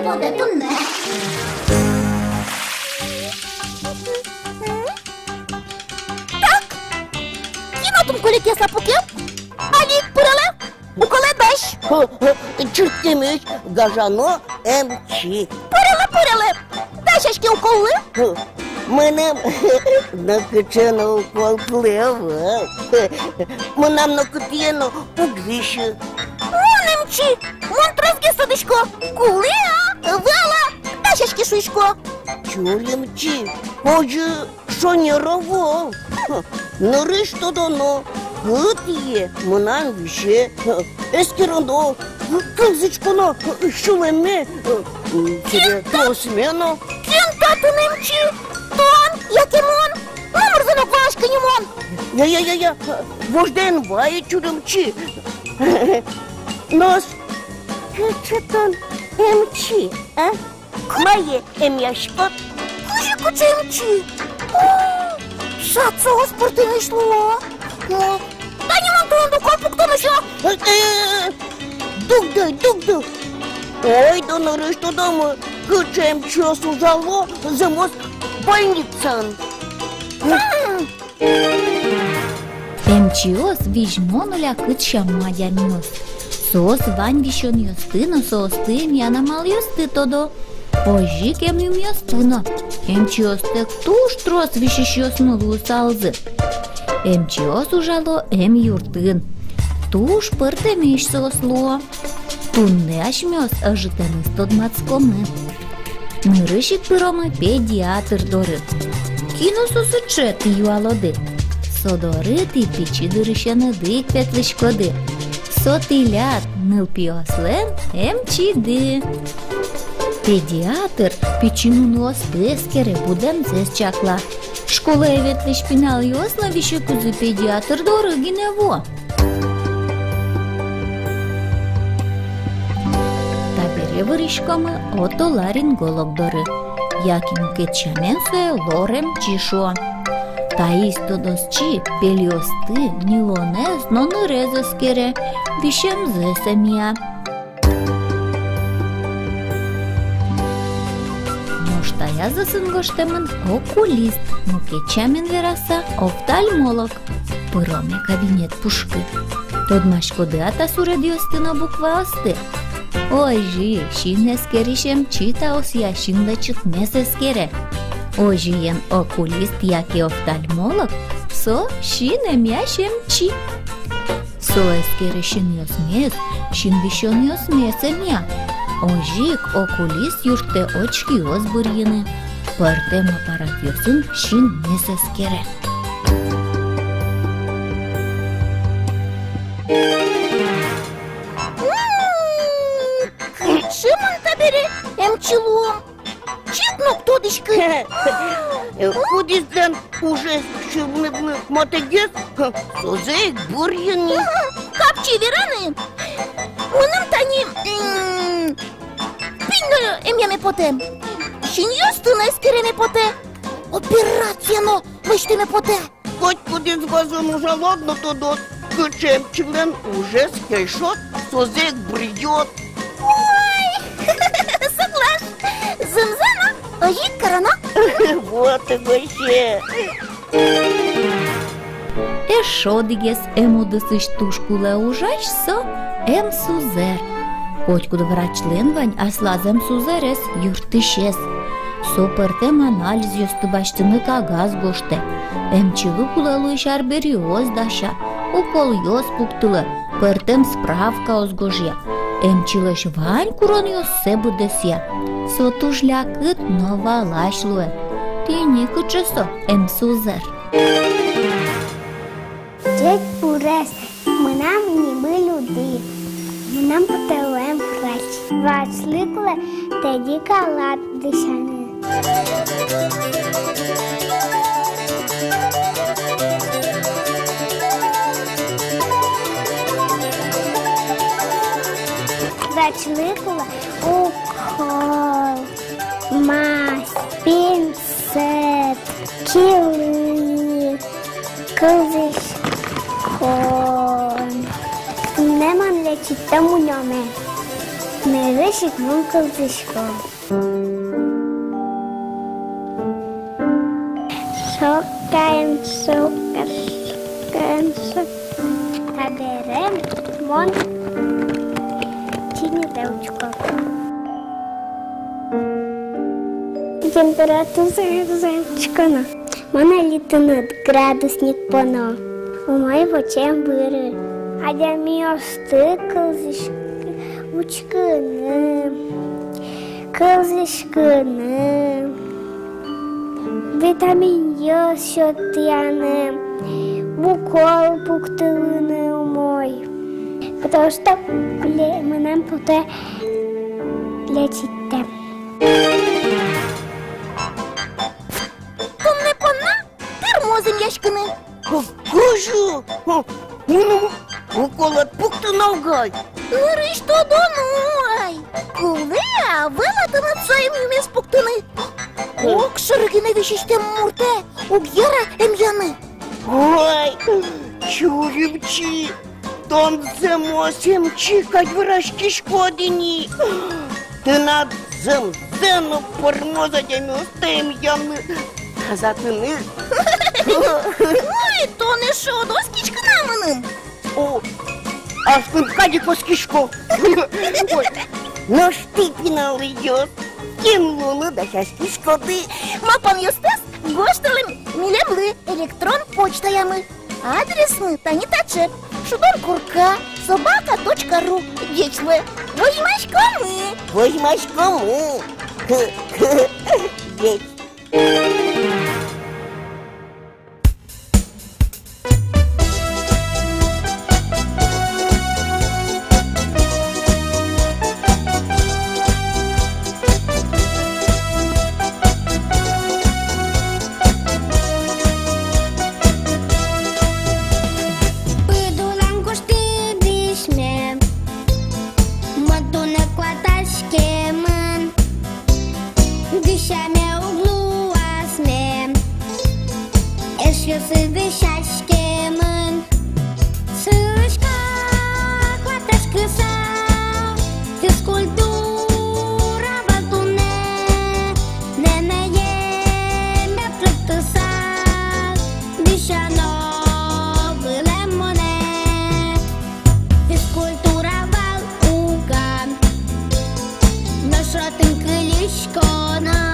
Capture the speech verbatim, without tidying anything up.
Одӥг туннэ. Так, кин отын куликъяса пуке? Али пыралэ, уколэ дась. Чырткемысь, гажано эмчи. Пыралэ, пыралэ. Дасяське уколлы. Мыным нокыӵе но укол кулэ ӧвӧл. Мынам нокытӥе но уг висьы. Мон эмчи, мон тросгес тодӥсько. Кулэ-а, ӧвӧл-а, дасяське шуисько. Тюль эмчи, озьы шонер ӧвӧл. Нырысь тодоно, кытӥе мынам висе. Эскероно, кылзӥськоно сюлэмме, кин та-, тросме но. Кин татын эмчи? Тон яке мон? Номырзэ но уг валаськы ни мон. Я, я, я, я, вождэ эн вае, тюль эмчи. Нош кыӵе тон эмчи, а? Мае эмъяськод? Кызьы кыӵе эмчи? О, шат соос пӧртэмесь луо. О, тани мон тонэ укол пуктоно сё. Э, э, дугды, дугды. Ойдо нырысь тодомы, кыӵе эмчиос ужало зэмос больницаын. Хм. Эмчиос визьмо но лякыт сям адямиос. Соос вань висёнъёсты но соосты эмъян амалъёсты тодо. Озьы ик эмъюмъёсты но. Эмчиостэк туж трос висисьёсмы луысалзы. Эмчиос ужало эмъюртын. Туж пӧртэмесь соос луо. Туннэ асьмеос ӧжытэныз тодматскомы. Нырысь ик пыромы педиатр доры. Кин со сыӵе, тӥ юалоды? Со доры тӥ пичи дырысеныды ик ветлӥськоды. Со тӥляд, нылпиослэн эмчиды. Педиатр пичи нуныосты эскере, будэмзэс чакла. Школае ветлӥсь пиналъёс но висекузы педиатр доры гинэ вуо. Табере выриськомы отоларинголог доры. Яке мукет сямен сое лор эмчи шуо. Таиз тодосчи пельёсты, ньылонэз но нырез эскере, висемзэс эмъя. Нош таяз ӧсын гожтэмын окулист, мукет сямен вераса, офтальмолог. Пыроме кабинет пушкы. Тодмаськоды-а та суредъёсты но букваосты? Озьы, син эскерись эмчи таосъя син лэчытмес эскере. Озьыен, окулист яке офтальмолог — со син эмъясь эмчи. Со эскере синъёсмес, син висёнъёсмес эмъя. Озьы ик окулист юрттэ очкиос бырйыны, пӧртэм аппаратъёсын синмес эскере. М, кыӵе мон табере эмчи луом? Чик но уг тодӥськы. Кудӥзлэн ужез сюлмыдлы матэгес, созэ ик бырйыны. Капчи вераны. Мыным тани, м, пинь но эмъяме потэ. Синъёсты но эскереме потэ. Операция но лэсьтэме потэ. Котькудӥз вӧзын ужалод но тодод, кыӵе эмчилэн ужез кельшод, созэ ик бырйод. Ой, соглаш. Зэмзэ но, озьы ик кароно. Вот и вообще. Эшшо одӥгез эм удысысь туж кулэ ужась — со эмсузэр. Котькуд врачлэн вань аслаз эмсузэрез, юрттӥсез. Со пӧртэм анализъёсты басьтыны кагаз гожтэ, эмчилы кулэ луись арбериос дася, уколъёс пуктылэ, пӧртэм справкаос гожъя, эмчилэсь вань куронъёссэ быдэсъя. Со туж лякыт но валась луэ. Тӥни кыӵе со эмсузэр. Ӟечбуресь! Мынам нимы Люди. Мынам потэ луэм врач. Врачлы кулэ тӧдьы калат дӥсяны. Врачлы кулэ укол, мазь, пинцет, килы, кылзӥськон. Туннэ мон лэчыто мунёме. Нырысь Сыӵе мон кылзӥсько. Шоккаен, шоккаен, шоккаен. Табере мон чиньыдэ учко. Температура зэ-, зэ-, учконо. Мон али тынад градусник поно. Умой вочем быры. Адямиосты кылзӥськ-, учкыны, кылзӥськыны, витаминъёс сётъяны, укол пуктылыны умой. Потому что ле-, мынам потэ лечить. Туннэ понна тырмоз эмъяськыны. Кызьы? Мыным уколэд пуктыны уг ай. Нырысь тодоно ай. Кулэ-а вал тыныд соин юмез пуктыны? Огшоры гинэ висисьтэм муртэ уг яра эмъяны. Ой, Чуримчи, тон зэмос эмчи кадь вераськиськод ини. Тынад зэмзэ но пӧрмоз адямиосты эмъяны, тазатыны. Ой, тон эшшо уд оскиськы на мыным. О, ас кадь ик оскисько. Ой. Нош тӥ, пиналъёс, кин луыны дасяськиськоды? Малпанъёстэс гожтэлэ милемлы электрон почтаямы. Адресмы тани таӵе: шудон корка собака точка ру. Ӟеч луэ. Возьмаськомы. Возьмаськомы. Ӟеч. Пыд улам куштӥ дӥсьме, мон туннэ куатаськемын. Дӥсяме уг луы асме, эшъёсы дӥсяськемын. Сылӥсько куатаськыса, физкультура вал туннэ. Нэнэем бер лыктыса, дӥсяно вылэм монэ. Физкультура вал уга, нош отын кылисько на.